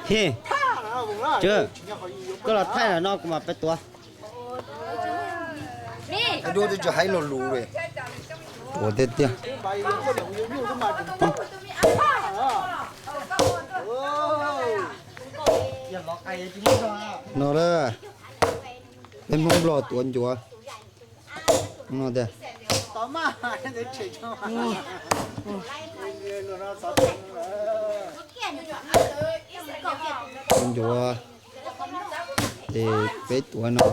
Hi, Tswb, koj los thaij ntawm no kuv mam peb tuav. Tuav tiag tiag. No, peb Hmoob Nplog tuav ncuav no tiag. Tuav ncuav, ces peb tuav no,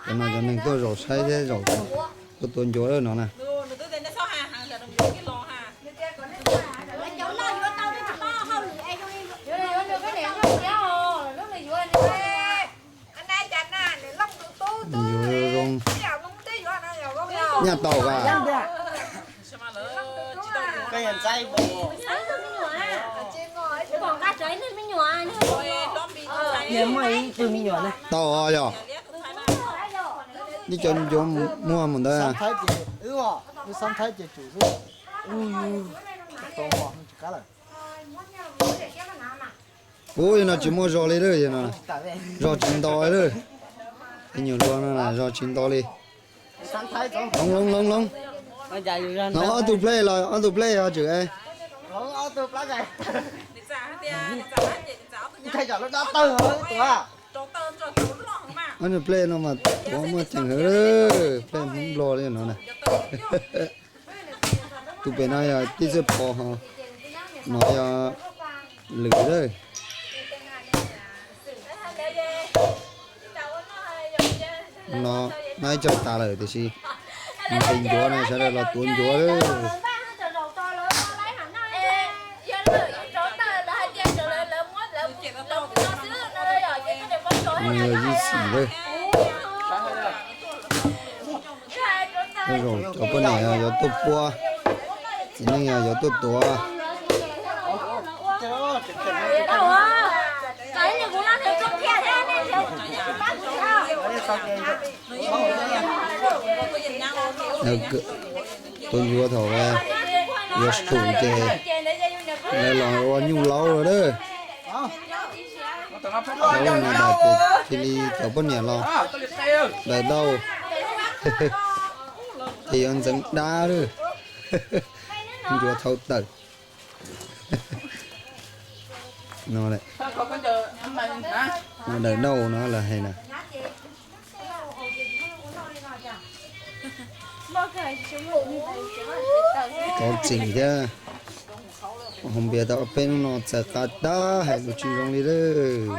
cov no cov neeg tuaj zaum saib thiab zaum tuaj tuav ncuav no na. Ncuav zoo, nyaj tau as. Tau os yog. Ib co ncuav muag mus ntawd. Kuv no tsis muaj zog li lawm, zog tsis nto lawm. Me nyuam hluas no zog tsis nto li. Hloov, hloov, hloov, hloov. No ob tug plej los ob tug plej ho tswm. Ob tug plej no mas tuav muaj ceem heev, plej Hmoob Nplog li no na. Tus pem no yog tij Txwj Pov ho, no yog lwm lawm. No, no ib co tas lawm tiam sis nqis ncuav no sawv daws los tuav ncuav lawm. Yog ib xim lawm. Cov poj niam yuav tuaj puab, txiv neej yuav tuaj tuav. Tuav ncuav thaum yuav tsum ces lawv los ua nyuj laub lawm. Laub no ces cia li cov poj niam los daws dauj, ces yuav ntxeev dab lawm. Ncuav thaum tawm no, daws dauj no lawv hais na. Tov txim thiab. Hoo Npias tau ob peb hnub no txawm qab tag hais lus tsis zoo li lawm.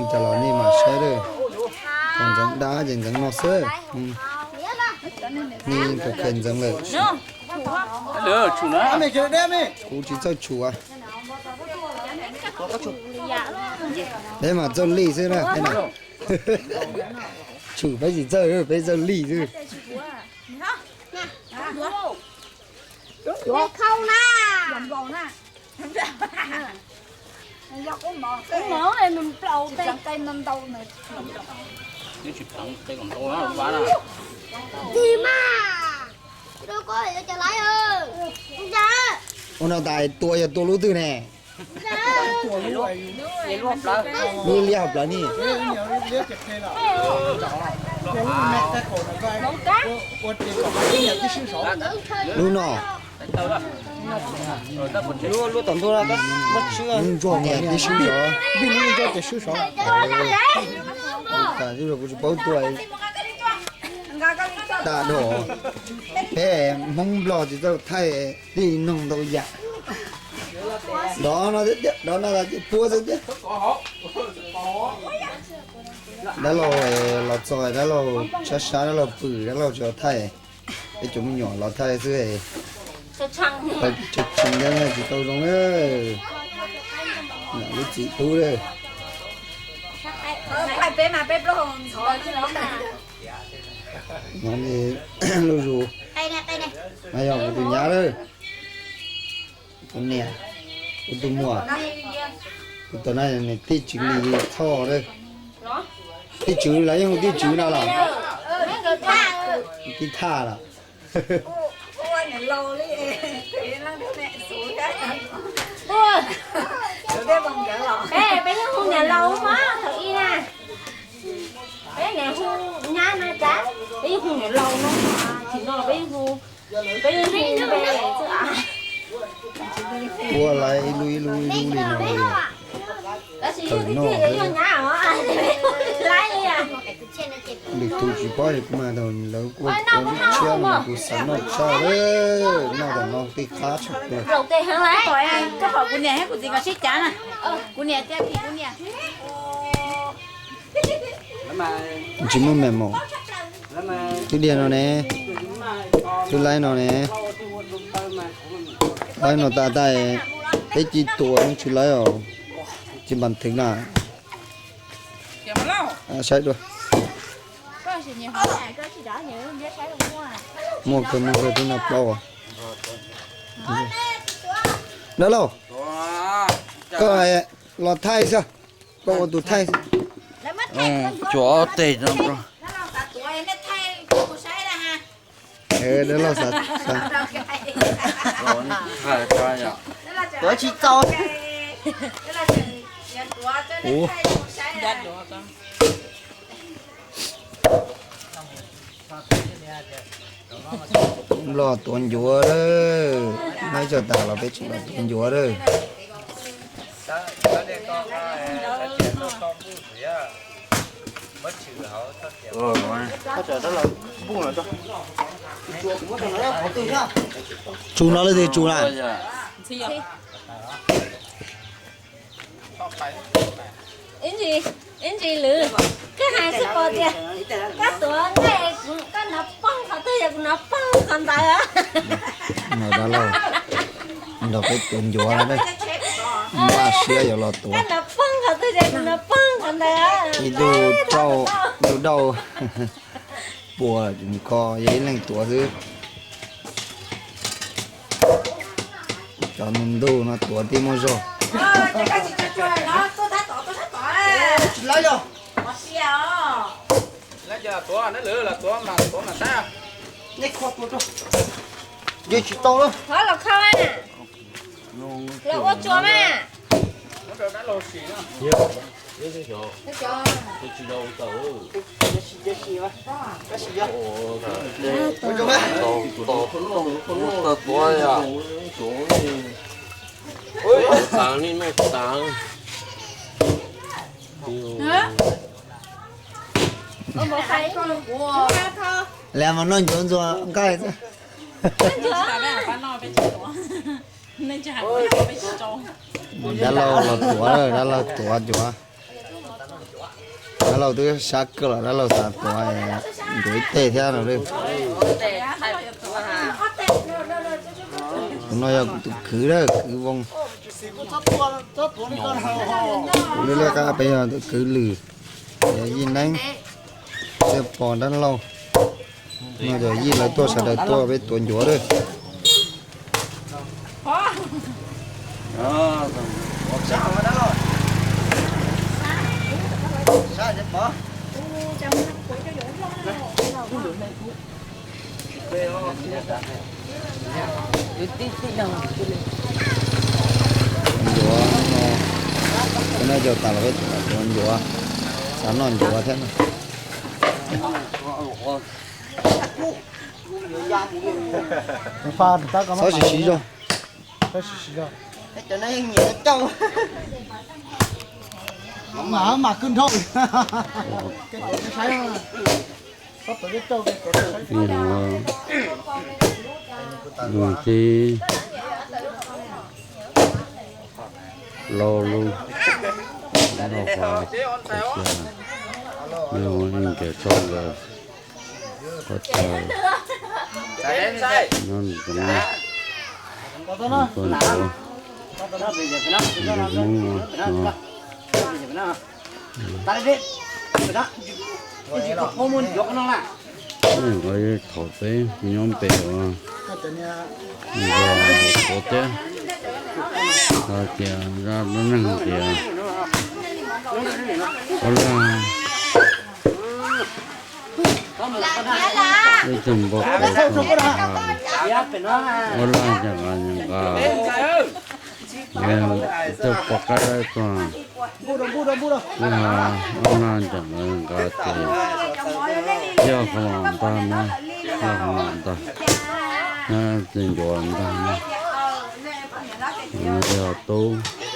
Cov los nej mam saib lawm. Thaum ntxeev dab ces ntxeev no xwb. Nej tus kheev ntxeev lawm. Kuv tsis txawj tshum. Peb mas txawj lij xwb na. Tshum peb tsis txawj, peb txawj lij xwb. Ua no tas tua yog tua lub twg ne? Lub liab hauv plawv ni. Lub no. Lub ntsuag tib sub sov. Kuv tsis paub tua. Tag dhau. Peb Hmoob Nplog tsis txawj thaij, tij noog ntau yam. Dov no thiab, dov no ces puab xwb thiab. Dab laug los txog, dab laug sab sab, dab laug pw, dab laug tsis tau thaij. Peb cov me nyuam los thaij xwb. Tseem tsis tau zoo na, lub txim tub na. No lub zus, no yog kuv tus nyab lawm, kuv niam, kuv tus muam, kuv tus na, nws tij tswv li txhoj lawm. Tij tswv los yeej hu tij tswv no los? Tij thaj los? Peb yeej hu niam laus mas thaum ub na. Peb niam hu nyab no cas, peb yeej hu niam laus no, tsis no peb yeej hu, peb yeej hu npe xwb. Ua lawv ib lub ib lub ib lub li no li. Tab sis yog tiag tiag yog nyab os, laib li. Lwm tus tsis paub es kuv mas tau lawv ua ua ntsuab tshiab no kuv xav noj tshaj lawm, noj tau no tej qab tshaj plaws. Koj pom kuv niam thiab kuv txiv nkawd sib cav na, kuv niam tias phim kuv niam. Tsis muaj mem mom. Twb diag no ne, twb laib no ne. Laib no tas tas, peb cia li tuam, tsis laib os, tsis npam thwv na. Saib dua. Muaj kawg, muaj kawg, twb noj plaub. Dab laug, koj los thaij xwb, koj ua tus thaij xwb. Cuam ob teg no. Dab laug xav, xav. Tuav tsis tau. Ua, los tuav ncuav lawm, noj ib co tas los peb tseem los tuav ncuav lawm. Tsus no leej twg tsus na? Ib ntsis, ib ntsis lwm, koj hais xwb pom tias koj tuav nqaij, koj hnov poob qhov twg yog kuv hnov poob qhov ntawd. Dab laug nrog peb tuav ncuav na, npaj siab yuav los tuav. Koj hnov poob qhov twg yog kuv hnov poob qhov ntawd. Ib tug rau, ib tug dauj, puas kho yog ib leeg tuav xwb. Cov ntuj no tuav tib muaj zog. Los kho mas. Lam mas noj ncuav ntxuag nqaij xwb. Dab laug los tuav, dab laug tuav ncuav. Dab laug twb sab kawg los dab laug xav tuav ncuav ib teg thiab no. Tus no yog tus kwv, kwv Voo. Kuv lub liab qab peb yog tus kwv Lwm, yog Yij Neeb, Txiaj Pov, dab laug. No yog Yij lawv tuaj, sawv daws tuaj peb tuav ncuav lawm. Ncuav no, cov no yog tas los peb tuav ncuav, xav noj ncuav thiab no. Txhob siv siv zog. Lug tib, lau lug, noj qhov txhais sia na. Nyob ua ib nkawd txog nkawd qhov chaw nyob ntsoov tuaj nrov nrog Hmoob no. Nyob nqe thaum peb nyob pem uas npua thiab, hais tias zaj dab neeg tias Ob Laj, ib tug npua qus tug nqa, Ob Laj ncaim nqa ncaim nqa, yog ib tug poj qaib dawb tuag, twb hais Ob Laj ncaim nqa nqa ces yog qhov no ntag na, yog qhov no ntag, nyob tsis ncuav ntag na, yog tub.